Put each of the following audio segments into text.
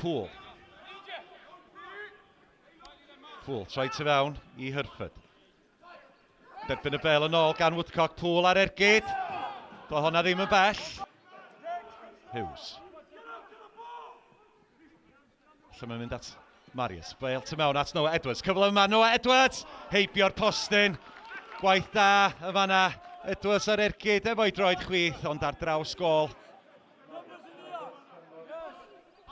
Poole. Poole, troi tu fewn i Hurford. Derbyn y bel yn ôl gan Woodcock. Poole ar ergyd. Do honna ddim yn bell. Hughes. Lle mae'n mynd at Marius. Bel tu mewn at Noah Edwards. Cyfle yma Noah Edwards. Heibio'r postyn. Gwaith da y fanna. Edwards ar ergyd efo'i droed chwith, ond ar draws gol.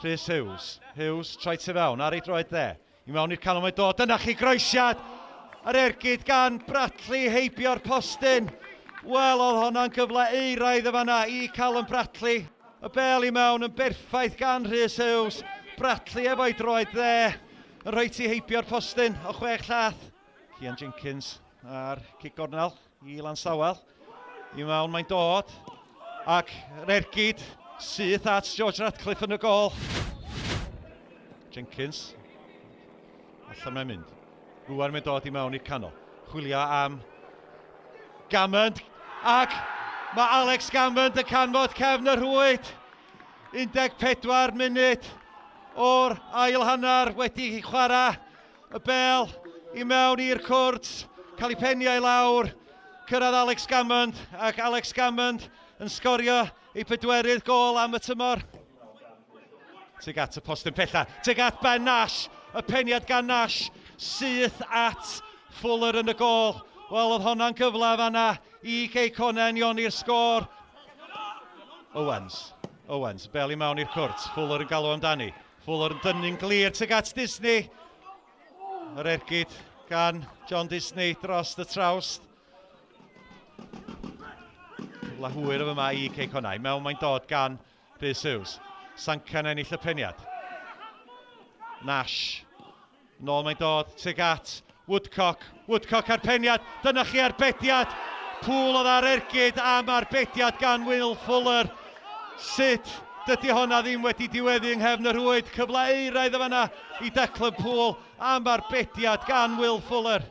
Rhys Hughes. Hughes, troi tu fewn ar ei droed dde. I mewn i'r canol mae'n dod. Dyna chi groesiad! Yr ergyd gan Bradley heibio'r postyn. Wel, oedd honna'n gyfle euraidd y fanna i Callum Bradley. Y bel i mewn yn berffaith gan Rhys Hughes. Bradley efo'i droed dde yn rhoi ti heibio'r postyn o chwech llath. Cian Jenkins ar cic gornel i Lansawel. I mewn mae'n dod. Ac yr ergyd syth at George Radcliffe yn y gol. Jenkins. Allan mae'n mynd. Rwan mae'n dod i mewn i'r canol. Chwilio am Gammond. Ac mae Alex Gammond yn canfod cefn y rhwyd. 14 munud o'r ail hanner wedi chwarae Y bêl i mewn i'r cwrt, cael ei peniau i lawr, cyrraedd Alex Gammond, ac Alex Gammond yn sgorio ei pedwerydd gôl am y tymor. Tuag at y postyn pella, tuag at Ben Nash, y peniad gan Nash, syth at Fuller yn y gôl. Wel, oedd honna'n gyfle fanna i Cei Connah unioni'r sgôr. Owens, Owens, bel i mewn i'r cwrt, Fuller yn galw amdani. Fuller yn dynnu'n glir tuag at Disney. Yr ergyd gan John Disney dros y trawst. Cyfle hwyr o yma i Cei Connah. Mewn mae'n dod gan Rhys Hughes. Sancan ennill y peniad. Nash. Nôl mae'n dod tuag at Woodcock. Woodcock ar peniad. Dyna chi arbediad. Pŵl oedd ar ergyd am arbediad gan Will Fuller. Sut dydy honna ddim wedi diweddu yng nghefn y rhwyd. Cyfle euraidd o fanna i Declan Poole am arbediad gan Will Fuller.